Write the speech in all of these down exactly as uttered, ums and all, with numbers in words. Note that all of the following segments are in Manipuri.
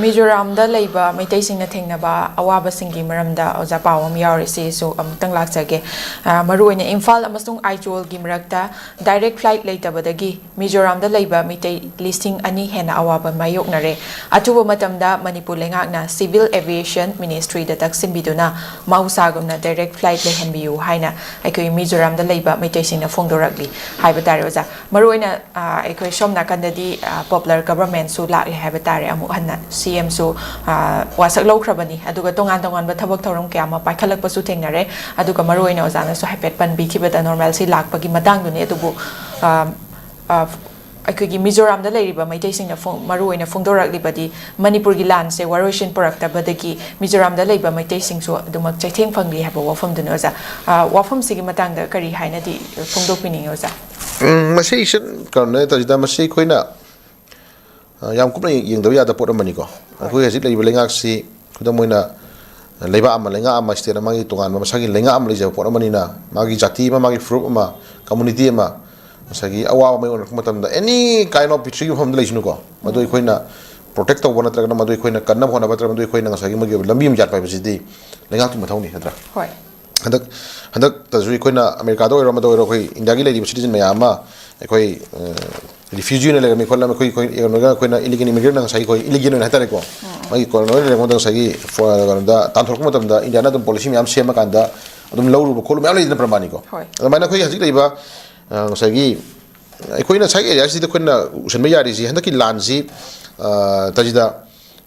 ꯃꯤꯖꯣꯔꯥꯝꯗ ꯂꯩꯕ ꯃꯩꯇꯩꯁꯤꯡꯅ ꯊꯦꯡꯅꯕ ꯑꯋꯥꯕꯁꯤꯡꯒꯤ ꯃꯔꯝꯗ ꯑꯣꯖꯥ ꯄꯥꯎ ꯑꯃ ꯌꯥꯎꯔꯤ, ꯁꯤꯁꯨ ꯑꯃꯨꯛꯇꯪ ꯂꯥꯛꯆꯒꯦ꯫ ꯑ, ꯃꯔꯨꯑꯣꯏꯅ ꯏꯝꯐꯥꯜ ꯑꯃꯁꯨꯡ ꯑꯥꯏꯖꯣꯜꯒꯤ ꯃꯔꯛꯇ direct flight ꯂꯩꯇꯕꯗꯒꯤ ꯃꯤꯖꯣꯔꯥꯝꯗ ꯂꯩꯕ ꯃꯤꯇꯩ ꯂꯤꯁꯤꯡ ꯑꯅꯤ ꯍꯦꯟꯅ ꯑꯋꯥꯕ ꯃꯥꯌꯣꯛꯅꯔꯦ꯫ ꯑꯊꯨꯕ ꯃꯇꯝꯗ ꯃꯅꯤꯄꯨꯔ ꯂꯩꯉꯥꯛꯅ Civil Aviation Ministry ꯗ ꯇꯛꯁꯤꯟꯕꯤꯗꯨꯅ ꯃꯍꯧꯁꯥꯒꯨꯝꯅ direct flight ꯂꯩꯍꯟꯕꯤꯌꯨ ꯍꯥꯏꯅ ꯑꯩꯈꯣꯏ ꯃꯤꯖꯣꯔꯥꯝꯗ ꯂꯩꯕ ꯃꯩꯇꯩꯁꯤꯡꯅ ꯐꯣꯡꯗꯣꯔꯛꯂꯤ ꯍꯥꯏꯕ ꯇꯥꯔꯦ ꯑꯣꯖꯥ꯫ ꯃꯔꯨꯑꯣꯏꯅ, ꯑ, ꯑꯩꯈꯣꯏ ꯁꯣꯝ ꯅꯥꯀꯟꯗꯗꯤ, ꯑ, popular government ꯁꯨ ꯂꯥꯛꯂꯦ ꯍꯥꯏꯕ ꯇꯥꯔꯦ꯫ ꯑꯃꯨꯛ ꯍꯟꯅ C M ꯁꯨ, ꯑ, ꯋꯥꯁꯛ ꯂꯧꯈ꯭ꯔꯕꯅꯤ꯫ ꯑꯗꯨꯒ ꯇꯣꯉꯥꯟ ꯇꯣꯉꯥꯟꯕ ꯊꯕꯛ ꯊꯧꯔꯝ ꯀꯌꯥ ꯑꯃ ꯄꯥꯏꯈꯠꯂꯛꯄꯁꯨ ꯊꯦꯡꯅꯔꯦ꯫ ꯑꯗꯨꯒ ꯃꯔꯨꯑꯣꯏꯅ ꯑꯣꯖꯥꯅꯁꯨ ꯍꯥꯏꯐꯦꯠ ꯄꯟꯕꯤꯈꯤꯕꯗ normalcy ꯂꯥꯛꯄꯒꯤ ꯃꯇꯥꯡꯗꯨꯅꯤ꯫ ꯑꯗꯨꯕꯨ, ꯑ, ꯑ, ꯑꯩꯈꯣꯏꯒꯤ ꯃꯤꯖꯣꯔꯥꯝꯗ ꯂꯩꯔꯤꯕ ꯃꯩꯇꯩꯁꯤꯡꯅ ꯐꯣꯡ-, ꯃꯔꯨꯑꯣꯏꯅ ꯐꯣꯡꯗꯣꯔꯛꯂꯤꯕꯗꯤ ꯃꯅꯤꯄꯨꯔꯒꯤ ꯂꯥꯟꯁꯦ ꯋꯥꯔꯣꯏꯁꯤꯟ ꯄꯨꯔꯛꯇꯕꯗꯒꯤ ꯃꯤꯖꯣꯔꯥꯝꯗ ꯂꯩꯕ ꯃꯩꯇꯩꯁꯤꯡꯁꯨ ꯑꯗꯨꯃꯛ ꯆꯩꯊꯦꯡ ꯐꯪꯂꯤ ꯍꯥꯏꯕ ꯋꯥꯐꯝꯗꯨꯅꯤ ꯑꯣꯖꯥ꯫ ꯑ, ꯋꯥꯐꯝꯁꯤꯒꯤ ꯃꯇꯥꯡꯗ ꯀꯔꯤ ꯍꯥꯏꯅꯗꯤ ꯐꯣꯡꯗꯣꯛꯄꯤꯅꯤꯡꯉꯤ ꯑꯣꯖꯥ? ꯎꯝ, ꯃꯁꯤ ꯏꯆꯟ ꯀꯩꯅꯣꯅꯦ ꯇꯧꯔꯤꯁꯤꯗ, ꯃꯁꯤ ꯑꯩꯈꯣꯏꯅ, ꯑ, ꯌꯥꯝ ꯀꯨꯞꯅ ꯌꯦꯡꯗꯕ ꯌꯥꯗꯕ ꯄꯣꯠ ꯑꯃꯅꯤꯀꯣ꯫ ꯑꯩꯈꯣꯏ ꯍꯧꯖꯤꯛ ꯂꯩꯔꯤꯕ ꯂꯩꯉꯥꯛꯁꯤ, ꯈꯨꯗꯝ ꯑꯣꯏꯅ, ꯂꯩꯕꯥꯛ ꯑꯃ, ꯂꯩꯉꯥꯛ ꯑꯃ, state ꯑꯃꯒꯤ ꯇꯣꯉꯥꯟꯕ ꯃꯁꯥꯒꯤ ꯂꯩꯉꯥꯛ ꯑꯃ ꯂꯩꯖꯕ ꯄꯣꯠ ꯑꯃꯅꯤꯅ, ꯃꯥꯒꯤ ꯖꯥꯇꯤ ꯑꯃ, ꯃꯥꯒꯤ ꯐꯨꯔꯨꯞ ꯑꯃ, community ꯑꯃ, ꯉꯁꯥꯏꯒꯤ ꯑꯋꯥꯕ ꯃꯥꯌꯣꯛꯅꯔꯛꯄ ꯃꯇꯝꯗ, any kind of ꯄ꯭ꯔꯤꯊꯤꯕꯤꯒꯤ ꯃꯐꯝꯗ ꯂꯩꯁꯅꯨꯀꯣ, ꯃꯗꯨ ꯑꯩꯈꯣꯏꯅ protect ꯇꯧꯕ ꯅꯠꯇ꯭ꯔꯒꯅ ꯃꯗꯨ ꯑꯩꯈꯣꯏꯅ ꯀꯟꯅꯕ ꯍꯣꯠꯅꯕ ꯅꯠꯇ꯭ꯔꯒ ꯃꯗꯨ ꯑꯩꯈꯣꯏꯅ ꯉꯁꯥꯏꯒꯤ ꯃꯣꯏꯒꯤ ꯑꯣꯏꯕ ꯂꯝꯕꯤ ꯑꯃ ꯌꯥꯠꯄ ꯍꯥꯏꯕꯁꯤꯗꯤ ꯂꯩꯉꯥꯛꯀꯤ ꯃꯊꯧꯅꯤ, ꯅꯠꯇ꯭ꯔꯥ? ꯍꯣꯏ꯫ ꯍꯟꯗꯛ, ꯍꯟꯗꯛꯇꯁꯨ ꯑꯩꯈꯣꯏꯅ ꯑꯃꯦꯔꯤꯀꯥꯗ ꯑꯣꯏꯔꯣ, ꯑꯃꯗ ꯑꯣꯏꯔꯣ, ꯑꯩꯈꯣꯏ ꯏꯟꯗꯤꯌꯥꯒꯤ ꯂꯩꯔꯤꯕ citizen ꯃꯌꯥꯝ ꯑꯃ ꯑꯩꯈꯣꯏ, ꯑ, refugee ꯑꯣꯏꯅ ꯂꯩꯔꯝꯃꯤ ꯈꯣꯠꯂꯝꯃꯤ, ꯑꯩꯈꯣꯏ, ꯑꯩꯈꯣꯏ ꯀꯩꯅꯣꯒ ꯑꯩꯈꯣꯏꯅ illegal immigrant ꯉꯁꯥꯏ ꯑꯩꯈꯣꯏ illegal ꯑꯣꯏꯅ ꯍꯥꯏꯇꯥꯔꯦꯀꯣ, ꯃꯥꯒꯤ ꯀꯣꯂꯣꯅꯤ ꯑꯣꯏꯅ ꯂꯩꯔꯝꯕ ꯃꯇꯝꯗ ꯉꯁꯥꯏꯒꯤ ꯐꯣ-, ꯀꯩꯅꯣꯗ ꯇꯥꯟꯊꯣꯔꯛꯄ ꯃꯇꯝꯗ ꯏꯟꯗꯤꯌꯥꯅ ꯑꯗꯨꯝ policy ꯃꯌꯥꯝ ꯁꯦꯝꯃꯀꯥꯟꯗ ꯑꯗꯨꯝ ꯂꯧꯔꯨꯕ ꯈꯣꯠꯂꯨꯕ ꯃꯌꯥꯝ ꯂꯩꯗꯅ, ꯄ꯭ꯔꯃꯥꯅꯤꯀꯣ꯫ ꯍꯣꯏ꯫ ꯑꯗꯨꯃꯥꯏꯅ ꯑꯩꯈꯣꯏ ꯍꯧꯖꯤꯛ ꯂꯩꯔꯤꯕ, ꯑ, ꯉꯁꯥꯏꯒꯤ ꯑꯩꯈꯣꯏꯅ ꯉꯁꯥꯏꯒꯤ areaꯁꯤꯗ ꯑꯩꯈꯣꯏꯅ ꯎꯁꯟꯕ ꯌꯥꯔꯤꯁꯤ ꯍꯟꯗꯛꯀꯤ ꯂꯥꯟꯁꯤ, ꯑ, ꯇꯁꯤꯗ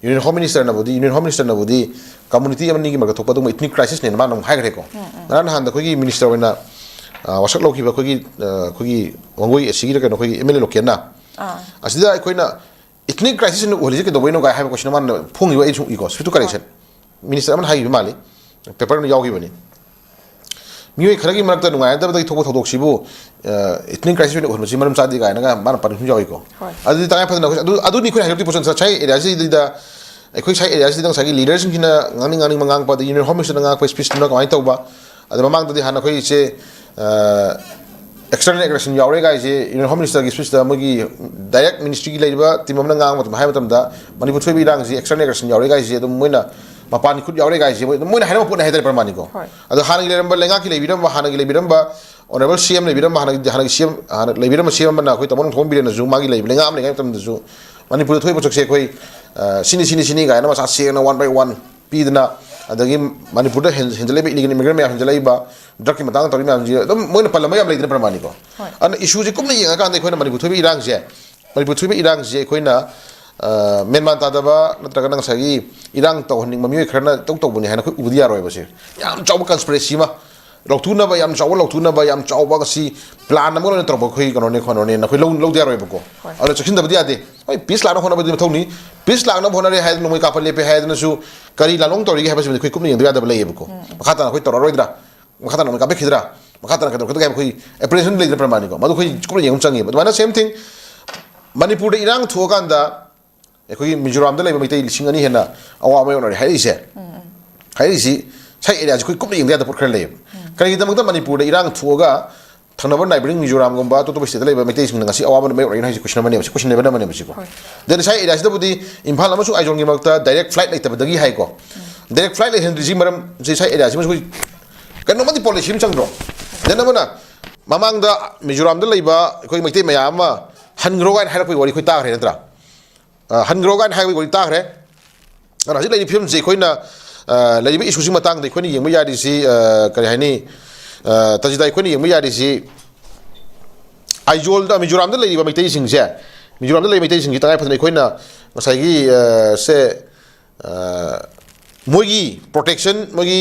Union Home Ministerꯅꯕꯨꯗꯤ, Union Home Ministerꯅꯕꯨꯗꯤ community ꯑꯃꯅꯤꯒꯤ ꯃꯔꯛꯇ ꯊꯣꯛꯄ ꯑꯗꯨꯒꯨꯝꯕ ethnic crisisꯅꯦꯅ ꯃꯥꯅ ꯑꯃꯨꯛ ꯍꯥꯏꯈ꯭ꯔꯦꯀꯣ꯫ ꯎꯝ, ꯎꯝ꯫ ꯉꯔꯥꯡ ꯅꯍꯥꯟꯗ ꯑꯩꯈꯣꯏꯒꯤ minister ꯑꯣꯏꯅ, ꯑ, ꯋꯥꯁꯛ ꯂꯧꯈꯤꯕ ꯑꯩꯈꯣꯏꯒꯤ, ꯑ, ꯑꯩꯈꯣꯏꯒꯤ ꯋꯥꯡꯒꯣꯏ ꯑꯁꯤꯒꯤꯗ ꯀꯩꯅꯣ ꯑꯩꯈꯣꯏꯒꯤ M L A localꯅ, ꯑꯥ꯫ ꯑꯁꯤꯗ ꯑꯩꯈꯣꯏꯅ ethnic crisisꯅ ꯑꯣꯏꯍꯜꯂꯤꯁꯦ ꯀꯩꯗꯧꯕꯩꯅꯣ ꯀꯥꯏ ꯍꯥꯏꯕ question ꯃꯥꯅ ꯐꯣꯡꯉꯤꯕ ꯑꯩ ꯁꯨꯝ ꯏꯀꯣ, ꯁꯨꯇꯨ ꯀꯔꯦꯛꯁꯟ꯫ ꯍꯣꯏ꯫ Minister ꯑꯃꯅ ꯍꯥꯏꯈꯤꯕ ꯃꯥꯜꯂꯤ, paperꯗ ꯌꯥꯎꯈꯤꯕꯅꯤ꯫ ꯃꯤꯑꯣꯏ ꯈꯔꯒꯤ ꯃꯔꯛꯇ ꯅꯨꯡꯉꯥꯏꯅꯗꯕꯗꯒꯤ ꯊꯣꯛꯄ ꯊꯧꯗꯣꯛꯁꯤꯕꯨ, ꯑ, ethnic crisis ꯑꯣꯏꯅ ꯎꯍꯟꯕꯁꯤ ꯃꯔꯝ ꯆꯥꯗꯦ ꯀꯥꯏꯅꯒ ꯃꯥꯅ ꯄꯟꯕꯁꯨ ꯌꯥꯎꯏꯀꯣ꯫ ꯍꯣꯏ꯫ ꯑꯗꯨꯗꯤ ꯇꯉꯥꯏ ꯐꯗꯅ ꯑꯩꯈꯣꯏ ꯑꯗꯨ-, ꯑꯗꯨꯅꯤ ꯑꯩꯈꯣꯏꯅ ꯍꯥꯏꯗꯣꯛꯇꯤ ꯄꯣꯠꯁꯦ ꯉꯁꯥꯏ areaꯁꯤꯗ, ꯑꯩꯈꯣꯏ ꯉꯁꯥꯏ areaꯁꯤꯗ ꯉꯁꯥꯏꯒꯤ leaderꯁꯤꯡꯁꯤꯅ ꯉꯥꯡꯅꯤꯡ ꯉꯥꯡꯅꯤꯡꯕ ꯉꯥꯡꯕ, ꯑꯗꯩ Union Home Ministerꯅ ꯉꯥꯡꯉꯛꯄ speechꯇꯨꯅ ꯀꯃꯥꯏꯅ ꯇꯧꯕ, ꯑꯗ ꯃꯃꯥꯡꯗꯗꯤ ꯍꯥꯟꯅ ꯑꯩꯈꯣꯏ ꯏꯆꯦ, ꯑ, ꯑꯦꯛꯁꯇꯔꯅꯦꯜ ꯑꯦꯒ꯭ꯔꯦꯁꯟ ꯌꯥꯎꯔꯦ ꯀꯥꯏꯁꯦ ꯌꯨꯅꯤꯌꯟ ꯍꯣꯝ ꯃꯤꯅꯤꯁꯇꯔꯒꯤ ꯁ꯭ꯄꯤꯆꯇ ꯃꯣꯏꯒꯤ ꯗꯥꯏꯔꯦꯛ ꯃꯤꯅꯤꯁꯇ꯭ꯔꯤꯒꯤ ꯂꯩꯔꯤꯕ ꯇꯤꯝ ꯑꯃꯅ ꯉꯥꯡꯕ ꯃꯇꯝꯗ ꯍꯥꯏꯕ ꯃꯇꯝꯗ ꯃꯅꯤꯄꯨꯔ ꯊꯣꯛꯏꯕ ꯏꯔꯥꯡꯁꯤ ꯑꯦꯛꯁꯇꯔꯅꯦꯜ ꯑꯦꯒ꯭ꯔꯦꯁꯟ ꯌꯥꯎꯔꯦ ꯀꯥꯏꯁꯦ ꯑꯗꯨꯝ ꯃꯣꯏꯅ ꯃꯄꯥꯟꯒꯤ ꯈꯨꯠ ꯌꯥꯎꯔꯦ ꯀꯥꯏꯁꯦ ꯃꯣꯏ ꯑꯗꯨꯝ ꯃꯣꯏꯅ ꯍꯥꯏꯅꯕ ꯄꯣꯠꯅꯤ ꯍꯥꯏꯇꯥꯔꯦ ꯄ꯭ꯔꯃꯥꯅꯤꯀꯣ꯫ ꯍꯣꯏ꯫ ꯑꯗꯣ ꯍꯥꯟꯅꯒꯤ ꯂꯩꯔꯝꯕ ꯂꯩꯉꯥꯛꯀꯤ ꯂꯩꯕꯤꯔꯝꯕ ꯍꯥꯟꯅꯒꯤ ꯂꯩꯕꯤꯔꯝꯕ ꯑꯣꯅꯔꯦꯕꯜ ꯁꯤ ꯑꯦꯝ ꯂꯩꯕꯤꯔꯝꯕ ꯍꯥꯟꯅꯒꯤ ꯍꯥꯟꯅꯒꯤ ꯁꯤ ꯑꯦꯝ ꯍꯥꯟꯅ ꯂꯩꯕꯤꯔꯝꯕ ꯁꯤ ꯑꯦꯝ ꯑꯃꯅ ꯑꯩꯈꯣꯏ ꯇꯥꯃꯣ ꯊꯣꯡꯕꯤꯔꯦꯅꯁꯨ ꯃꯥꯒꯤ ꯂꯩꯕ ꯂꯩꯉꯥꯛ ꯑꯃ ꯂꯩꯉꯥꯏ ꯃꯇꯝꯗꯁꯨ ꯃꯅꯤꯄꯨꯔꯗ ꯊꯣꯛꯏꯕ ꯄꯣꯠꯁꯛꯁꯦ ꯑꯩꯈꯣꯏ ꯁꯤꯅꯤ ꯁꯤꯅꯤ ꯁꯤꯅꯤ ꯀꯥꯏꯅ ꯃꯁꯥ ꯁꯦꯡꯅ ꯋꯥꯟ ꯕꯥꯏ ꯋꯥꯟ ꯄꯤꯗꯅ ꯑꯗꯒꯤ ꯃꯅꯤꯄꯨꯔꯗ ꯍꯦꯟꯖꯜꯂꯛꯏꯕ ꯏꯂꯤꯒꯦꯜ ꯏꯃꯤꯒ꯭ꯔꯦꯟ ꯃꯌꯥꯝ ꯍꯦꯟꯖꯜꯂꯛꯏꯕ ꯗ꯭ꯔꯛꯀꯤ ꯃꯇꯥꯡꯗ ꯇꯧꯔꯤ ꯃꯌꯥꯝꯁꯤ ꯑꯗꯨꯝ ꯃꯣꯏꯅ ꯄꯜꯂꯝꯕ ꯌꯥꯝ ꯂꯩꯗꯅ ꯄ꯭ꯔꯃꯥꯅꯤꯀꯣ꯫ ꯍꯣꯏ꯫ ꯑꯗꯨꯅ ꯏꯁꯨꯁꯦ ꯀꯨꯞꯅ ꯌꯦꯡꯉꯀꯥꯟꯗ ꯑꯩꯈꯣꯏꯅ ꯃꯅꯤꯄꯨꯔ ꯊꯣꯛꯏꯕ ꯏꯔꯥꯡꯁꯦ ꯃꯅꯤꯄꯨꯔ ꯊꯣꯛꯏꯕ ꯏꯔꯥꯡꯁꯦ ꯑꯩꯈꯣꯏꯅ ꯃꯦꯟꯃꯥꯟ ꯇꯥꯗꯕ ꯅꯠꯇ꯭ꯔꯒꯅ ꯉꯁꯥꯏꯒꯤ ꯏꯔꯥꯡ ꯇꯧꯍꯟꯅꯤꯡꯕ ꯃꯤꯑꯣꯏ ꯈꯔꯅ ꯇꯧ ꯇꯧꯕꯅꯤ ꯍꯥꯏꯅ ꯑꯩꯈꯣꯏ ꯎꯕꯗꯤ ꯌꯥꯔꯣꯏꯕ ꯁꯦ꯫ ꯌꯥꯝ ꯆꯥꯎꯕ ꯀꯟꯁꯄꯤꯔꯦꯁꯤ ꯑꯃ ꯂꯧꯊꯣꯛꯅꯕ ꯌꯥꯝ ꯆꯥꯎꯕ ꯂꯧꯊꯣꯛꯅꯕ ꯌꯥꯝ ꯆꯥꯎꯕ ꯉꯁꯤ ꯄ꯭ꯂꯥꯟ ꯑꯃ ꯑꯣꯏꯅ ꯇꯧꯔꯛꯄ ꯑꯩꯈꯣꯏ ꯀꯩꯅꯣꯅꯦ ꯈꯣꯠꯅꯣꯅꯦ ꯅꯈꯣꯏ ꯂꯧ ꯂꯧꯗ ꯌꯥꯔꯣꯏꯕꯀꯣ꯫ ꯍꯣꯏ꯫ ꯑꯗꯨꯅ ꯆꯦꯛꯁꯤꯟꯗꯕꯗꯤ ꯌꯥꯗꯦ꯫ ꯍꯣꯏ ꯄꯤꯁ ꯂꯥꯛꯅꯕ ꯍꯣꯠꯅꯕꯗꯤ ꯃꯊꯧꯅꯤ꯫ ꯄꯤꯁ ꯂꯥꯛꯅꯕ ꯍꯣꯠꯅꯔꯦ ꯍꯥꯏꯗꯅ ꯅꯣꯡꯃꯩ ꯀꯥꯞꯄ ꯂꯦꯞꯄꯦ ꯍꯥꯏꯗꯅꯁꯨ ꯀꯔꯤ ꯂꯥꯟꯂꯣꯡ ꯇꯧꯔꯤꯒꯦ ꯍꯥꯏꯕꯁꯤꯃꯗꯤ ꯑꯩꯈꯣꯏ ꯀꯨꯞꯅ ꯌꯦꯡꯗꯕ ꯌꯥꯗꯕ ꯂꯩꯌꯦꯕꯀꯣ꯫ ꯃꯈꯥ ꯇꯥꯅ ꯑꯩꯈꯣꯏ ꯇꯧꯔꯛꯑꯔꯣꯏꯗ꯭ꯔꯥ ꯃꯈꯥ ꯇꯥꯅ ꯅꯣꯡꯃꯩ ꯀꯥꯞꯄꯛꯈꯤꯗ꯭ꯔꯥ ꯃꯈꯥ ꯇꯥꯅ ꯀꯩꯗꯧꯔꯛꯀꯗꯒꯦ ꯍꯥꯏꯕ ꯑꯩꯈꯣꯏ ꯑꯦꯄ꯭ꯔꯤꯁꯟ ꯂꯩꯗꯅ ꯄ꯭ꯔꯃꯥꯅꯤꯀꯣ ꯃꯗꯨ ꯑꯩꯈꯣꯏ ꯀꯨꯞꯅ ꯌꯦꯡꯕ ꯆꯪꯉꯦꯕ ꯑꯗꯨꯃꯥꯏꯅ ꯁꯦꯝ ꯊꯤꯡ ꯃꯅꯤꯄꯨꯔꯗ ꯏꯔꯥꯡ ꯊꯣꯛꯑꯀꯥꯟꯗ ꯑꯩꯈꯣꯏꯒꯤ ꯃꯤꯖꯣꯔꯥꯝꯗ ꯂꯩꯕ ꯃꯩꯇꯩ ꯂꯤꯁꯤꯡ ꯑꯅꯤ ꯍꯦꯟꯅ ꯑꯋꯥꯕ ꯃꯥꯌꯣꯛꯅꯔꯦ ꯍꯥꯏꯔꯛꯏꯁꯦ꯫ ꯍꯥꯏꯔꯛꯏꯁꯤ ꯁꯥꯏ ꯑꯦꯔꯤꯌꯥꯁꯤ ꯑꯩꯈꯣꯏ ꯀꯨꯞꯅ ꯌꯦꯡꯕ ꯌꯥꯗꯕ ꯄꯣꯠ ꯈꯔ ꯂꯩꯌꯦꯕ꯫ ꯀꯔꯤꯒꯤꯗꯃꯛꯇ ꯃꯅꯤꯄꯨꯔꯗ ꯏꯔꯥꯡ ꯊꯣꯛꯑꯒ ꯊꯪꯅꯕ ꯅꯥꯏꯕꯔꯤꯡ ꯃꯤꯖꯣꯔꯥꯝꯒꯨꯝꯕ ꯑꯇꯣꯞꯄ ꯁ꯭ꯇꯦꯠꯇ ꯂꯩꯕ ꯃꯩꯇꯩꯁꯤꯡꯅ ꯉꯁꯤ ꯑꯋꯥꯕ ꯃꯥꯌꯣꯛꯅꯔꯤꯅꯣ ꯍꯥꯏꯁꯦ ꯀꯣꯏꯁꯟ ꯑꯃꯅꯦꯕ ꯁꯤ ꯀꯣꯏꯁꯟ ꯂꯦꯕꯜ ꯑꯃꯅꯦꯕ ꯁꯤꯀꯣ꯫ ꯍꯣꯏ꯫ ꯗꯦꯟ ꯁꯥꯏ ꯑꯦꯔꯤꯌꯥꯁꯤꯗꯕꯨꯗꯤ ꯏꯝꯐꯥꯜ ꯑꯃꯁꯨꯡ ꯑꯥꯏꯖꯣꯜꯒꯤ ꯃꯔꯛꯇ ꯗꯥꯏꯔꯦꯛ ꯐ꯭ꯂꯥꯏꯠ ꯂꯩꯇꯕꯗꯒꯤ ꯍꯥꯏꯀꯣ꯫ ꯗꯥꯏꯔꯦꯛ ꯐ꯭ꯂꯥꯏꯠ ꯂꯩꯍꯟꯗ꯭ꯔꯤꯁꯤ ꯃꯔꯝ ꯁꯤ ꯁꯥꯏ ꯑꯦꯔꯤꯌꯥꯁꯤ ꯑꯩꯈꯣꯏ ꯀꯩꯅꯣꯝꯃꯗꯤ ꯄꯣꯂꯤꯁꯤ ꯑꯃ ꯆꯪꯗ꯭ꯔꯣ꯫ ꯗꯦꯟ ꯑꯃꯅ ꯃꯃꯥꯡꯗ ꯃꯤꯖꯣꯔꯥꯝꯗ ꯂꯩꯕ ꯑꯩꯈꯣꯏ ꯃꯩꯇꯩ ꯃꯌꯥꯝ ꯑꯃ ꯍꯟꯈ꯭ꯔꯣ ꯀꯥꯏꯅ ꯍꯥꯏꯔꯛꯄꯒꯤ ꯋꯥꯔꯤ ꯑꯩꯈꯣꯏ ꯇꯥꯈ꯭ꯔꯦ ꯅꯠꯇ꯭ꯔꯥ꯫ ꯑ, ꯍꯟꯈ꯭ꯔꯣ ꯀꯥꯏꯅ ꯍꯥꯏꯕꯒꯤ ꯋꯥꯔꯤ ꯇꯥꯈ꯭ꯔꯦ꯫ ꯑꯗꯨꯅ ꯍꯧꯖꯤꯛ ꯂꯩꯔꯤꯕ ꯐꯤꯕꯝꯁꯤ ꯑꯩꯈꯣꯏꯅ ꯑ, ꯂꯩꯔꯤꯕ ꯏꯁꯨꯁꯤ ꯃꯇꯥꯡꯗ ꯑꯩꯈꯣꯏꯅ ꯌꯦꯡꯕ ꯌꯥꯔꯤꯁꯤ ꯑ, ꯀꯔꯤ ꯍꯥꯏꯅꯤ꯫ ꯑ, ꯇꯥꯖꯤꯗ ꯑꯩꯈꯣꯏꯅ ꯌꯦꯡꯕ ꯌꯥꯔꯤꯁꯤ ꯑꯥꯏꯖꯣꯜꯗ ꯃꯤꯖꯣꯔꯥꯝꯗ ꯂꯩꯔꯤꯕ ꯃꯩꯇꯩꯁꯤꯡꯁꯦ ꯃꯤꯖꯣꯔꯥꯝꯗ ꯂꯩꯔꯤꯕ ꯃꯩꯇꯩꯁꯤꯡꯁꯤ ꯇꯉꯥꯏ ꯐꯗꯅ ꯑꯩꯈꯣꯏꯅ ꯉꯁꯥꯏꯒꯤ ꯑ, ꯁꯦ ꯑ, ꯃꯣꯏꯒꯤ ꯄ꯭ꯔꯣꯇꯦꯛꯁꯟ ꯃꯣꯏꯒꯤ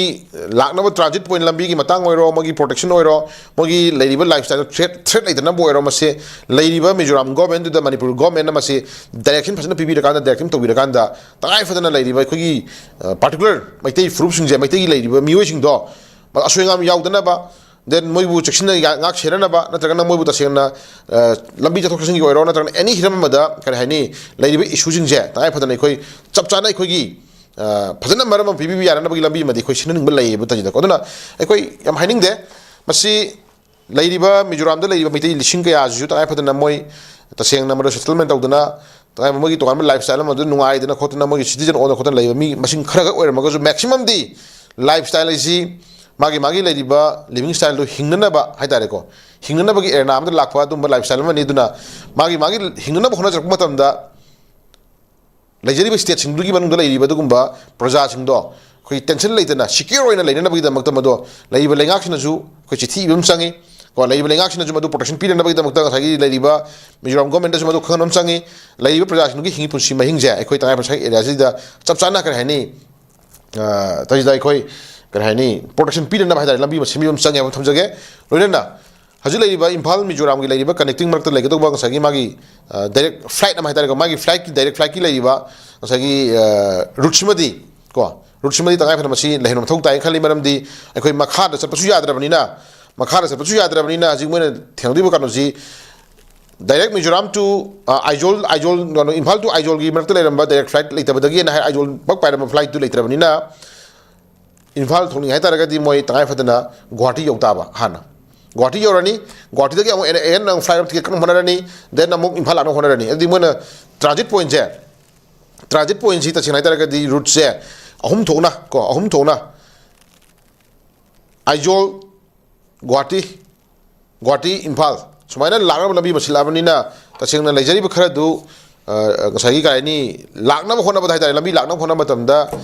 ꯂꯥꯛꯅꯕ ꯇ꯭ꯔꯥꯟꯖꯤꯠ ꯄꯣꯏꯟ ꯂꯝꯕꯤꯒꯤ ꯃꯇꯥꯡ ꯑꯣꯏꯔꯣ ꯃꯣꯏꯒꯤ ꯄ꯭ꯔꯣꯇꯦꯛꯁꯟ ꯑꯣꯏꯔꯣ ꯃꯣꯏꯒꯤ ꯂꯩꯔꯤꯕ ꯂꯥꯏꯐ ꯁ꯭ꯇꯥꯏꯜꯗ ꯊ꯭ꯔꯦꯠ ꯊ꯭ꯔꯦꯠ ꯂꯩꯇꯅꯕ ꯑꯣꯏꯔꯣ ꯃꯁꯤ ꯂꯩꯔꯤꯕ ꯃꯤꯖꯣꯔꯥꯝ ꯒꯣꯔꯃꯦꯟꯗꯨꯗ ꯃꯅꯤꯄꯨꯔ ꯒꯣꯔꯃꯦꯟꯅ ꯃꯁꯤ ꯗꯥꯏꯔꯦꯛꯁꯟ ꯐꯖꯅ ꯄꯤꯕꯤꯔꯀꯥꯟꯗ ꯗꯥꯏꯔꯦꯛꯁꯟ ꯇꯧꯕꯤꯔꯀꯥꯟꯗ ꯇꯉꯥꯏ ꯐꯗꯅ ꯂꯩꯔꯤꯕ ꯑꯩꯈꯣꯏꯒꯤ ꯄꯥꯔꯇꯤꯀꯨꯂꯔ ꯃꯩꯇꯩ ꯐꯨꯔꯨꯞꯁꯤꯡꯁꯦ ꯃꯩꯇꯩꯒꯤ ꯂꯩꯔꯤꯕ ꯃꯤꯑꯣꯏꯁꯤꯡꯗꯣ ꯑꯁꯣꯏ ꯑꯉꯥꯝ ꯌꯥꯎꯗꯅꯕ ꯗꯦꯟ ꯃꯣꯏꯕꯨ ꯆꯦꯛꯁꯤꯟꯅ ꯉꯥꯛ ꯁꯦꯟꯅꯅꯕ ꯅꯠꯇ꯭ꯔꯒꯅ ꯃꯣꯏꯕꯨ ꯇꯁꯦꯡꯅ ꯂꯝꯕꯤ ꯆꯠꯊꯣꯛ ꯆꯠꯁꯤꯟꯒꯤ ꯑꯣꯏꯔꯣ ꯅꯠꯇ꯭ꯔꯒꯅ ꯑꯦꯅꯤ ꯍꯤꯔꯝ ꯑꯃꯗ ꯀꯔꯤ ꯍꯥꯏꯅꯤ ꯂꯩꯔꯤꯕ ꯏꯁꯨꯁꯤꯡꯁꯦ ꯇꯉꯥꯏ ꯐꯗꯅ ꯑꯩꯈꯣꯏ ꯆꯞ ꯆꯥꯅ ꯑꯩꯈꯣꯏꯒꯤ ꯐꯖꯅ ꯃꯔꯝ ꯑꯃ ꯄꯤꯕꯤꯕ ꯌꯥꯅꯅꯕꯒꯤ ꯂꯝꯕꯤ ꯑꯃꯗꯤ ꯑꯩꯈꯣꯏ ꯁꯤꯟꯅꯅꯤꯡꯕ ꯂꯩꯌꯦꯕ ꯇꯥꯖꯤꯗꯀꯣ꯫ ꯑꯗꯨꯅ ꯑꯩꯈꯣꯏ ꯌꯥꯝ ꯍꯥꯏꯅꯤꯡꯗꯦ ꯃꯁꯤ ꯂꯩꯔꯤꯕ ꯃꯤꯖꯣꯔꯥꯝꯗ ꯂꯩꯔꯤꯕ ꯃꯩꯇꯩ ꯂꯤꯁꯤꯡ ꯀꯌꯥꯁꯤꯁꯨ ꯇꯉꯥꯏ ꯐꯗꯅ ꯃꯣꯏ ꯇꯁꯦꯡꯅ ꯃꯗꯨ ꯁꯦꯇꯜꯃꯦꯟ ꯇꯧꯗꯅ, ꯇꯉꯥꯏ ꯃꯣꯏꯒꯤ ꯇꯣꯉꯥꯟꯕ ꯂꯥꯏꯐ ꯁ꯭ꯇꯥꯏꯜ ꯑꯃꯗ ꯅꯨꯡꯉꯥꯏꯗꯅ ꯈꯣꯠꯇꯅ ꯃꯣꯏꯒꯤ ꯁꯤꯇꯤꯖꯟ ꯑꯣꯟꯗꯅ ꯈꯣꯠꯇꯅ ꯂꯩꯕ ꯃꯤ ꯃꯁꯤꯡ ꯈꯔ ꯈꯛ ꯑꯣꯏꯔꯝꯃꯒꯁꯨ, ꯃꯦꯛꯁꯤꯃꯝꯗꯤ ꯂꯥꯏꯐ ꯁ꯭ꯇꯥꯏꯜ ꯑꯁꯤ ꯃꯥꯒꯤ ꯃꯥꯒꯤ ꯂꯩꯔꯤꯕ ꯂꯤꯕꯤꯡ ꯁ꯭ꯇꯥꯏꯜꯗꯨ ꯍꯤꯡꯅꯅꯕ ꯍꯥꯏꯇꯥꯔꯦꯀꯣ, ꯍꯤꯡꯅꯅꯕꯒꯤ ꯑꯦꯔꯦꯅꯥ ꯑꯃꯗ ꯂꯥꯛꯄ ꯑꯗꯨꯝꯕ ꯂꯥꯏꯐ ꯁ꯭ꯇꯥꯏꯜ ꯑꯃꯅꯤ꯫ ꯑꯗꯨꯅ ꯃꯥꯒꯤ ꯃꯥꯒꯤ ꯍꯤꯡꯅꯅꯕ ꯍꯣꯠꯅꯖꯔꯛꯄ ꯃꯇꯝꯗ ꯂꯩꯖꯔꯤꯕ ꯁ꯭ꯇꯦꯠꯁꯤꯡꯗꯨꯒꯤ ꯃꯅꯨꯡꯗ ꯂꯩꯔꯤꯕ ꯑꯗꯨꯒꯨꯝꯕ ꯄ꯭ꯔꯖꯥꯁꯤꯡꯗꯣ ꯑꯩꯈꯣꯏ ꯇꯦꯟꯁꯟ ꯂꯩꯇꯅ ꯁꯤꯀ꯭ꯌꯣꯔ ꯑꯣꯏꯅ ꯂꯩꯅꯅꯕꯒꯤꯗꯃꯛꯇ ꯃꯗꯣ ꯂꯩꯔꯤꯕ ꯂꯩꯉꯥꯛꯁꯤꯅꯁꯨ ꯑꯩꯈꯣꯏ ꯆꯤꯊꯤ ꯏꯕ ꯑꯃ ꯆꯪꯉꯤ꯫ ꯀꯣ, ꯂꯩꯔꯤꯕ ꯂꯩꯉꯥꯛꯁꯤꯅꯁꯨ ꯃꯗꯨ ꯄ꯭ꯔꯣꯇꯦꯛꯁꯟ ꯄꯤꯅꯅꯕꯒꯤꯗꯃꯛꯇ ꯉꯁꯥꯏꯒꯤ ꯂꯩꯔꯤꯕ ꯃꯤꯖꯣꯔꯥꯝ ꯒꯣꯔꯃꯦꯟꯗꯁꯨ ꯃꯗꯨ ꯈꯪꯍꯟꯕ ꯑꯃ ꯆꯪꯉꯤ꯫ ꯂꯩꯔꯤꯕ ꯄ꯭ꯔꯖꯥꯁꯤꯡꯗꯨꯒꯤ ꯍꯤꯡꯉꯤ ꯄꯨꯟꯁꯤ ꯃꯍꯤꯡꯁꯦ ꯑꯩꯈꯣꯏ ꯇꯉꯥꯏ ꯐꯗꯅ ꯉꯁꯥꯏꯒꯤ ꯑꯦꯔꯤꯌꯥꯁꯤꯗ ꯆꯞ ꯆꯥꯅ ꯀꯔꯤ ꯍꯥꯏꯅꯤ, ꯑ, ꯇꯧꯁꯤꯗ ꯑꯩꯈꯣꯏ ꯀꯔꯤ ꯍꯥꯏꯅꯤ, ꯄ꯭ꯔꯣꯇꯦꯛꯁꯟ ꯄꯤꯅꯅꯕ ꯍꯥꯏꯇꯥꯔꯦ, ꯂꯝꯕꯤ ꯑꯃ ꯁꯦꯝꯕꯤꯕ ꯑꯃ ꯆꯪꯉꯦ ꯍꯥꯏꯕ ꯑꯃ ꯊꯝꯖꯒꯦ꯫ ꯂꯣꯏꯅꯅ ꯍꯧꯖꯤꯛ ꯂꯩꯔꯤꯕ ꯏꯝꯐꯥꯜ ꯃꯤꯖꯣꯔꯥꯝꯒꯤ ꯂꯩꯔꯤꯕ ꯀꯅꯦꯛꯇꯤꯡ ꯃꯔꯛꯇ ꯂꯩꯒꯗꯧꯕ ꯉꯁꯥꯏꯒꯤ ꯃꯥꯒꯤ ꯗꯥꯏꯔꯦꯛ ꯐ꯭ꯂꯥꯏꯠ ꯑꯃ ꯍꯥꯏꯇꯥꯔꯦꯀꯣ, ꯃꯥꯒꯤ ꯐ꯭ꯂꯥꯏꯠꯀꯤ, ꯗꯥꯏꯔꯦꯛ ꯐ꯭ꯂꯥꯏꯠꯀꯤ ꯂꯩꯔꯤꯕ ꯉꯁꯥꯏꯒꯤ ꯔꯨꯠꯁꯤꯃꯗꯤ ꯀꯣ, ꯔꯨꯠꯁꯤꯃꯗꯤ ꯇꯉꯥꯏ ꯐꯗꯅ ꯃꯁꯤ ꯂꯩꯍꯟꯕ ꯃꯊꯧ ꯇꯥꯏ ꯈꯜꯂꯤ꯫ ꯃꯔꯝꯗꯤ ꯑꯩꯈꯣꯏ ꯃꯈꯥꯗ ꯆꯠꯄꯁꯨ ꯌꯥꯗ꯭ꯔꯕꯅꯤꯅ, ꯃꯈꯥꯗ ꯆꯠꯄꯁꯨ ꯌꯥꯗ꯭ꯔꯕꯅꯤꯅ ꯍꯧꯖꯤꯛ ꯃꯣꯏꯅ ꯊꯦꯡꯅꯗꯣꯏꯕ ꯀꯩꯅꯣꯁꯤ ꯗꯥꯏꯔꯦꯛ ꯃꯤꯖꯣꯔꯥꯝ ꯇꯨ ꯑꯥꯏꯖꯣꯜ, ꯑꯥꯏꯖꯣꯜ ꯀꯩꯅꯣ, ꯏꯝꯐꯥꯜ ꯇꯨ ꯑꯥꯏꯖꯣꯜꯒꯤ ꯃꯔꯛꯇ ꯂꯩꯔꯝꯕ ꯗꯥꯏꯔꯦꯛ ꯐ꯭ꯂꯥꯏꯠ ꯂꯩꯇꯕꯗꯒꯤꯅ ꯍꯥꯏ, ꯑꯥꯏꯖꯣꯜ ꯄꯛ ꯄꯥꯏꯔꯝꯕ ꯐ꯭ꯂꯥꯏꯠꯇꯨ ꯂꯩꯇ꯭ꯔꯕꯅꯤꯅ ꯏꯝꯐꯥꯜ ꯊꯣꯛꯅꯤꯡꯉꯦ ꯍꯥꯏꯇꯥꯔꯒꯗꯤ ꯃꯣꯏ ꯇꯉꯥꯏ ꯐꯗꯅ ꯒꯨꯍꯥꯇꯤ ꯌꯧ ꯇꯥꯕ ꯍꯥꯟꯅ꯫ ꯒꯨꯍꯥꯇꯤ ꯌꯧꯔꯅꯤ, ꯒꯨꯍꯥꯇꯤꯗꯒꯤ ꯑꯃꯨꯛ ꯑꯦꯟ ꯑꯦꯟ ꯑꯃꯨꯛ ꯐ꯭ꯂꯥꯏꯠ ꯑꯃ ꯇꯤꯀꯦꯠ ꯀꯛꯅꯕ ꯍꯣꯠꯅꯔꯅꯤ, ꯗꯦꯟ ꯑꯃꯨꯛ ꯏꯝꯐꯥꯜ ꯂꯥꯛꯅꯕ ꯍꯣꯠꯅꯔꯅꯤ꯫ ꯑꯗꯨꯗꯤ ꯃꯣꯏꯅ ꯇ꯭ꯔꯥꯟꯖꯤꯠ ꯄꯣꯏꯟꯁꯦ, ꯇ꯭ꯔꯥꯟꯖꯤꯠ ꯄꯣꯏꯟꯁꯤ ꯇꯁꯦꯡꯅ ꯍꯥꯏꯇꯥꯔꯒꯗꯤ ꯔꯨꯠꯁꯦ ꯑꯍꯨꯝ ꯊꯣꯛꯅ ꯀꯣ, ꯑꯍꯨꯝ ꯊꯣꯛꯅ ꯑꯥꯏꯖꯣꯜ, ꯒꯨꯍꯥꯇꯤ, ꯒꯨꯍꯥꯇꯤ, ꯏꯝꯐꯥꯜ ꯁꯨꯃꯥꯏꯅ ꯂꯥꯛꯅꯕ ꯂꯝꯕꯤ ꯑꯃ ꯁꯤꯜꯂꯛꯑꯕꯅꯤꯅ ꯇꯁꯦꯡꯅ ꯂꯩꯖꯔꯤꯕ ꯈꯔꯗꯨ, ꯑ, ꯉꯁꯥꯏꯒꯤ ꯀꯩ ꯍꯥꯏꯅꯤ, ꯂꯥꯛꯅꯕ ꯍꯣꯠꯅꯕꯗ ꯍꯥꯏꯇꯥꯔꯦ, ꯂꯝꯕꯤ ꯂꯥꯛꯅꯕ ꯍꯣꯠꯅꯕ ꯃꯇꯝꯗ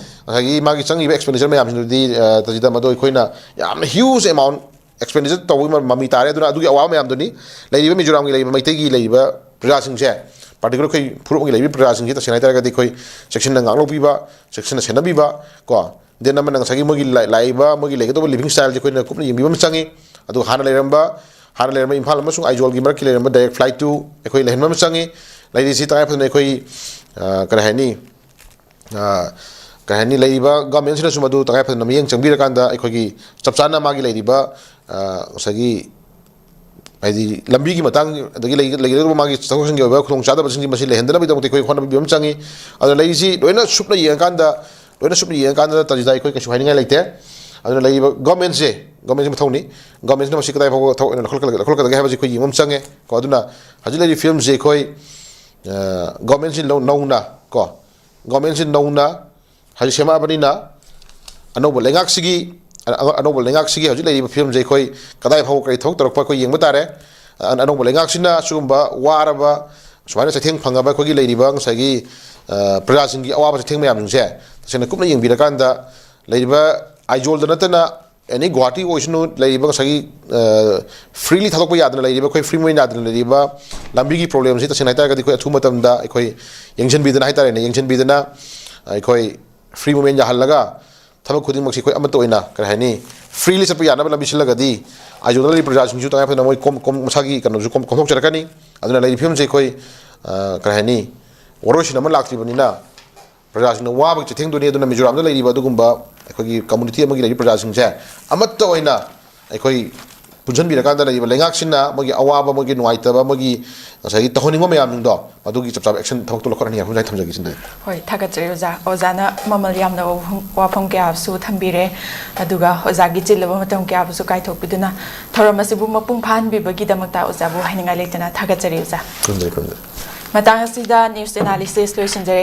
ꯉꯁꯥꯏꯒꯤ ꯃꯥꯒꯤ ꯆꯪꯉꯤꯕ ꯑꯦꯛꯁꯄꯦꯟꯗꯤꯆꯔ ꯃꯌꯥꯝꯁꯤꯡꯗꯨꯗꯤ, ꯑ, ꯇꯁꯤꯗ ꯃꯗꯨ ꯑꯩꯈꯣꯏꯅ ꯌꯥꯝꯅ ꯍ꯭ꯌꯨꯖ ꯑꯦꯃꯥꯎꯟ ꯑꯦꯛꯁꯄꯦꯟꯗꯤꯆꯔ ꯇꯧꯕꯒꯤ ꯃ-, ꯃꯃꯤ ꯇꯥꯔꯦ꯫ ꯑꯗꯨꯅ ꯑꯗꯨꯒꯤ ꯑꯋꯥꯕ ꯃꯌꯥꯝꯗꯨꯅꯤ ꯂꯩꯔꯤꯕ ꯃꯤꯖꯣꯔꯥꯝꯒꯤ ꯂꯩꯔꯤꯕ ꯃꯩꯇꯩꯒꯤ ꯂꯩꯔꯤꯕ ꯄ꯭ꯔꯖꯥꯁꯤꯡꯁꯦ, ꯄꯥꯔꯇꯤꯀꯨꯂꯔ ꯑꯩꯈꯣꯏ ꯐꯨꯔꯨꯞꯒꯤ ꯂꯩꯔꯤꯕ ꯄ꯭ꯔꯖꯥꯁꯤꯡꯁꯦ ꯇꯁꯦꯡꯅ ꯍꯥꯏꯇꯥꯔꯒꯗꯤ ꯑꯩꯈꯣꯏ ꯆꯦꯛꯁꯤꯟꯅ ꯉꯥꯛꯍꯧꯕꯤꯕ, ꯆꯦꯛꯁꯤꯟꯅ ꯁꯦꯟꯅꯕꯤꯕ ꯀꯣ, ꯗꯦꯟ ꯑꯃꯅ ꯉꯁꯥꯏꯒꯤ ꯃꯣꯏꯒꯤ ꯂꯥꯛ-, ꯂꯥꯛꯏꯕ ꯃꯣꯏꯒꯤ ꯂꯩꯒꯗꯧꯕ ꯂꯤꯕꯤꯡ ꯁ꯭ꯇꯥꯏꯜꯁꯦ ꯑꯩꯈꯣꯏꯅ ꯀꯨꯞꯅ ꯌꯦꯡꯕꯤꯕ ꯑꯃ ꯆꯪꯉꯤ꯫ ꯑꯗꯨꯒ ꯍꯥꯟꯅ ꯂꯩꯔꯝꯕ, ꯍꯥꯟꯅ ꯂꯩꯔꯝꯕ ꯏꯝꯐꯥꯜ ꯑꯃꯁꯨꯡ ꯑꯥꯏꯖꯣꯜꯒꯤ ꯃꯔꯛꯀꯤ ꯂꯩꯔꯝꯕ ꯗꯥꯏꯔꯦꯛ ꯐ꯭ꯂꯥꯏꯠꯇꯨ ꯑꯩꯈꯣꯏ ꯂꯩꯍꯟꯕ ꯑꯃ ꯆꯪꯉꯤ꯫ ꯂꯩꯔꯤꯁꯤ ꯇꯉꯥꯏ ꯐꯗꯅ ꯑꯩꯈꯣꯏ, ꯑ, ꯀꯔꯤ ꯍꯥꯏꯅꯤ, ꯑ, ꯀꯔꯤ ꯍꯥꯏꯅꯤ, ꯂꯩꯔꯤꯕ ꯒꯚꯔꯟꯃꯦꯟꯁꯤꯅꯁꯨ ꯃꯗꯨ ꯇꯉꯥꯏ ꯐꯗꯅ ꯃꯤꯠꯌꯦꯡ ꯆꯪꯕꯤꯔꯀꯥꯟꯗ ꯑꯩꯈꯣꯏꯒꯤ ꯆꯞ ꯆꯥꯅ ꯃꯥꯒꯤ ꯂꯩꯔꯤꯕ, ꯑ, ꯉꯁꯥꯏꯒꯤ ꯍꯥꯏꯗꯤ ꯂꯝꯕꯤꯒꯤ ꯃꯇꯥꯡ, ꯑꯗꯒꯤ ꯂꯩ-, ꯂꯩꯒꯗꯧꯕ ꯃꯥꯒꯤ ꯆꯠꯊꯣꯛ ꯆꯠꯁꯤꯟꯒꯤ ꯑꯣꯏꯕ ꯈꯨꯗꯣꯡꯆꯥꯗꯕꯁꯤꯡꯁꯤ ꯃꯁꯤ ꯂꯩꯍꯟꯗꯅꯕꯒꯤꯗꯃꯛꯇ ꯑꯩꯈꯣꯏ ꯍꯣꯠꯅꯕꯤꯕ ꯑꯃ ꯆꯪꯉꯤ꯫ ꯑꯗꯨꯅ ꯂꯩꯔꯤꯁꯤ ꯂꯣꯏꯅ ꯁꯨꯞꯅ ꯌꯦꯡꯉꯀꯥꯟꯗ, ꯂꯣꯏꯅ ꯁꯨꯞꯅ ꯌꯦꯡꯉꯀꯥꯟꯗ ꯇꯥꯖꯤꯗ ꯑꯩꯈꯣꯏ ꯀꯩꯁꯨ ꯍꯥꯏꯅꯤꯡꯉꯥꯏ ꯂꯩꯇꯦ꯫ ꯑꯗꯨꯅ ꯂꯩꯔꯤꯕ ꯒꯚꯔꯟꯃꯦꯟꯁꯦ ꯒꯣꯔꯃꯦꯟꯁꯤ ꯃꯊꯧꯅꯤ꯫ ꯒꯣꯔꯃꯦꯟꯁꯤꯅ ꯃꯁꯤ ꯀꯗꯥꯏ ꯐꯥꯎꯕ ꯊꯕꯛ ꯑꯣꯏꯅ ꯂꯧꯈꯠꯂꯛꯀꯗꯒꯦ ꯍꯥꯏꯕꯁꯤ ꯑꯩꯈꯣꯏ ꯌꯦꯡꯕ ꯑꯃ ꯆꯪꯉꯦ ꯀꯣ꯫ ꯑꯗꯨꯅ ꯍꯧꯖꯤꯛ ꯂꯩꯔꯤꯕ ꯐꯤꯕꯝꯁꯤ ꯑꯩꯈꯣꯏ ꯒꯣꯔꯃꯦꯟꯁꯤ ꯅꯧꯅ ꯀꯣ, ꯒꯣꯔꯃꯦꯟꯁꯤ ꯅꯧꯅ ꯍꯧꯖꯤꯛ ꯁꯦꯝꯃꯛꯑꯕꯅꯤꯅ ꯑꯅꯧꯕ ꯂꯩꯉꯥꯛꯁꯤꯒꯤ ꯑꯅꯧꯕ ꯂꯩꯉꯥꯛꯁꯤꯒꯤ ꯍꯧꯖꯤꯛ ꯂꯩꯔꯤꯕ ꯐꯤꯕꯝꯁꯤ ꯑꯩꯈꯣꯏ ꯀꯗꯥꯏ ꯐꯥꯎꯕ ꯀꯔꯤ ꯊꯕꯛ ꯇꯧꯔꯛꯄ ꯑꯩꯈꯣꯏ ꯌꯦꯡꯕ ꯇꯥꯔꯦ꯫ ꯑꯅꯧꯕ ꯂꯩꯉꯥꯛꯁꯤꯅ ꯁꯤꯒꯨꯝꯕ ꯋꯥꯔꯕ, ꯁꯨꯃꯥꯏꯅ ꯆꯩꯊꯦꯡ ꯐꯪꯉꯕ ꯑꯩꯈꯣꯏꯒꯤ ꯂꯩꯔꯤꯕ ꯉꯁꯥꯏꯒꯤ ꯄ꯭ꯔꯖꯥꯁꯤꯡꯒꯤ ꯑꯋꯥꯕ ꯆꯩꯊꯦꯡ ꯃꯌꯥꯝꯁꯤꯡꯁꯦ ꯇꯁꯦꯡꯅ ꯀꯨꯞꯅ ꯌꯦꯡꯕꯤꯔꯀꯥꯟꯗ ꯂꯩꯔꯤꯕ ꯑꯥꯏꯖꯣꯜꯗ ꯅꯠꯇꯅ ꯑꯦꯅꯤ ꯒꯨꯍꯥꯇꯤ ꯑꯣꯏꯁꯅꯨ, ꯂꯩꯔꯤꯕ ꯉꯁꯥꯏꯒꯤ ꯐ꯭ꯔꯤꯂꯤ ꯊꯥꯗꯣꯛꯄ ꯌꯥꯗꯅ ꯂꯩꯔꯤꯕ, ꯑꯩꯈꯣꯏ ꯐ꯭ꯔꯤ ꯃꯣꯏ ꯌꯥꯗꯅ ꯂꯩꯔꯤꯕ ꯂꯝꯕꯤꯒꯤ ꯄ꯭ꯔꯣꯕ꯭ꯂꯦꯝꯁꯤ ꯇꯁꯦꯡꯅ ꯍꯥꯏꯇꯥꯔꯒꯗꯤ ꯑꯩꯈꯣꯏ ꯑꯊꯨꯕ ꯃꯇꯝꯗ ꯑꯩꯈꯣꯏ ꯌꯦꯡꯁꯤꯟꯕꯤꯗꯅ ꯍꯥꯏꯇꯥꯔꯦꯅꯦ, ꯌꯦꯡꯁꯤꯟꯕꯤꯗꯅ ꯑꯩꯈꯣꯏ ꯐ꯭ꯔꯤ ꯃꯨꯞꯃꯦꯟ ꯌꯥꯍꯜꯂꯒ ꯊꯕꯛ ꯈꯨꯗꯤꯡꯃꯛꯁꯤ ꯑꯩꯈꯣꯏ ꯑꯃꯠꯇ ꯑꯣꯏꯅ ꯀꯔꯤ ꯍꯥꯏꯅꯤ, ꯐ꯭ꯔꯤꯂꯤ ꯆꯠꯄ ꯌꯥꯅꯕ ꯂꯝꯕꯤ ꯁꯤꯜꯂꯒꯗꯤ ꯑꯥꯏꯖꯣꯜꯗ ꯂꯩꯔꯤꯕ ꯄ꯭ꯔꯖꯥꯁꯤꯡꯁꯨ ꯇꯉꯥꯏ ꯐꯗꯅ ꯃꯣꯏ ꯀꯣꯝ ꯀꯣꯝ ꯃꯁꯥꯒꯤ ꯀꯩꯅꯣꯁꯨ ꯀꯣꯝ ꯀꯣꯝꯊꯣꯛꯆꯔꯛꯀꯅꯤ꯫ ꯑꯗꯨꯅ ꯂꯩꯔꯤꯕ ꯐꯤꯕꯝꯁꯤ ꯑꯩꯈꯣꯏ ꯀꯔꯤ ꯍꯥꯏꯅꯤ, ꯋꯥꯔꯣꯏꯁꯤꯟ ꯑꯃ ꯂꯥꯛꯇ꯭ꯔꯤꯕꯅꯤꯅ ꯄ꯭ꯔꯖꯥꯁꯤꯡꯅ ꯋꯥꯕꯒꯤ ꯆꯩꯊꯦꯡꯗꯨꯅꯤ꯫ ꯑꯗꯨꯅ ꯃꯤꯖꯣꯔꯥꯝꯗ ꯂꯩꯔꯤꯕ ꯑꯗꯨꯒꯨꯝꯕ ꯑꯩꯈꯣꯏꯒꯤ ꯀꯝꯃꯨꯅꯤꯇꯤ ꯑꯃꯒꯤ ꯂꯩꯔꯤꯕ ꯄ꯭ꯔꯖꯥꯁꯤꯡꯁꯦ ꯑꯃꯠꯇ ꯑꯣꯏꯅ ꯑꯩꯈꯣꯏ ꯄꯨꯟꯁꯤꯟꯕꯤꯔꯀꯥꯟꯗ ꯂꯩꯔꯤꯕ ꯂꯩꯉꯥꯛꯁꯤꯅ ꯃꯣꯏꯒꯤ ꯑꯋꯥꯕ, ꯃꯣꯏꯒꯤ ꯅꯨꯡꯉꯥꯏꯇꯕ, ꯃꯣꯏꯒꯤ ꯉꯁꯥꯏꯒꯤ ꯇꯧꯍꯟꯅꯤꯡꯕ ꯃꯌꯥꯝꯁꯤꯡꯗꯣ ꯃꯗꯨꯒꯤ ꯆꯞ ꯆꯥꯕ ꯑꯦꯛꯁꯟ ꯊꯕꯛꯇꯣ ꯂꯧꯈꯠꯍꯟꯅꯤꯡꯉꯦ ꯍꯥꯏꯕ ꯊꯝꯖꯒꯦ ꯁꯤꯗ꯫ ꯍꯣꯏ, ꯊꯥꯒꯠꯆꯔꯤ ꯑꯣꯖꯥ꯫ ꯑꯣꯖꯥꯅ ꯃꯃꯜ ꯌꯥꯝꯅ ꯋꯥꯐꯝ ꯀꯌꯥꯁꯨ ꯊꯝꯕꯤꯔꯦ, ꯑꯗꯨꯒ ꯑꯣꯖꯥꯒꯤ ꯆꯤꯜꯂꯕ ꯃꯇꯝ ꯀꯌꯥꯕꯨꯁꯨ ꯀꯥꯏꯊꯣꯛꯄꯤꯗꯨꯅ ꯊꯧꯔꯝ ꯑꯁꯤꯕꯨ ꯃꯄꯨꯡ ꯐꯥꯍꯟꯕꯤꯕꯒꯤꯗꯃꯛꯇ ꯑꯣꯖꯥꯕꯨ ꯍꯥꯏꯅꯤꯡꯉꯥꯏ ꯂꯩꯇꯅ ꯊꯥꯒꯠꯆꯔꯤ ꯑꯣꯖꯥ꯫ ꯈꯨꯔꯨꯝꯖꯔꯤ, ꯈꯨꯔꯨꯝꯖꯔꯤ꯫ ꯃꯇꯥꯡ ꯑꯁꯤꯗ ꯅ꯭ꯌꯨꯁ ꯑꯦꯅꯥꯂꯤꯁꯤꯁ ꯂꯣꯏꯁꯤꯟꯖꯔꯦ꯫